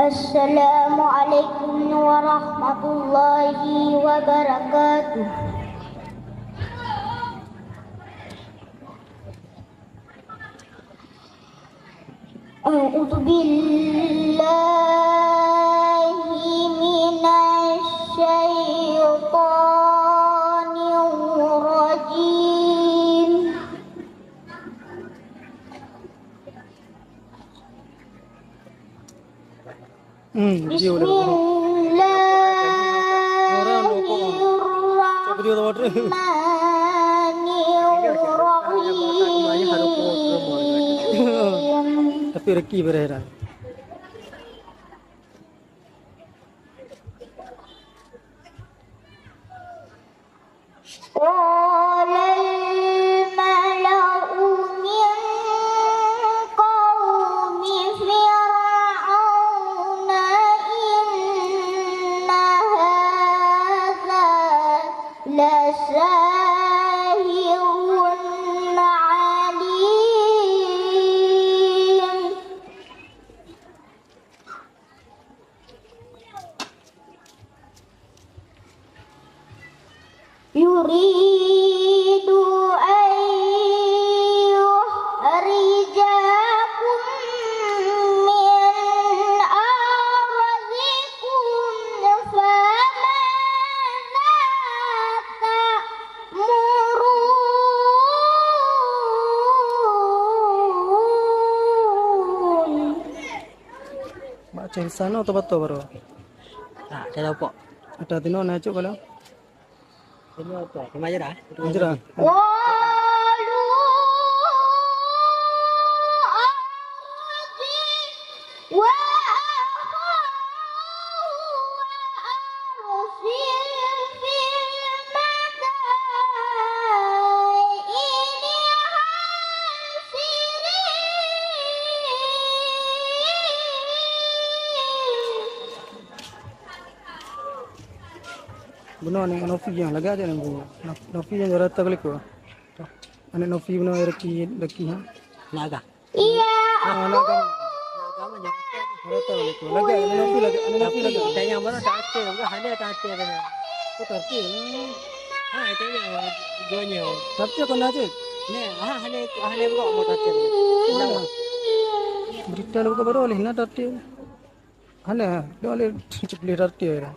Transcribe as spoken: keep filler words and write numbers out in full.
Assalamualaikum warahmatullahi wabarakatuh. أعوذ بالله من الشيطان الرجيم. Hmm, dia udah. Bismillahirrahmanirrahim. Tapi rezeki beres dah. قال الملأ من قوم فرعون إن هذا لساحر عليم. يريد أن يخرجكم من أرضكم فماذا تأمرون. Mak cen sano to bato baro. Ah, saya lupa. Ada tino na cuk kalau. Ini apa? Ini aja dah. Aja dah. قالوا أرجه وأخاه وأرسل في المدائن حاشرين. Bunoe aneuk Nofi nyang lagak aja nang bunoe. Nof-, Nofi nyang rata kali ko. Aneuk Nofi bunoe rezeki, rezeki ha. Nak agak? Iya. Ah, nak agak. Nak agak mah jangan. Rata kali ko. Lagak, aneuk Nofi lagak, aneuk Nofi lagak. Tanya mana tak ada, bukan hanya tak ada tanya. Oh, tak ada. Ha, tanya dua nyo. Tapi aku nak cek. Ni, ha, hanya, hanya buka mau tak ada. Mana? Berita lu buka baru oleh nak tak ada. Hana, dia boleh cek boleh rata.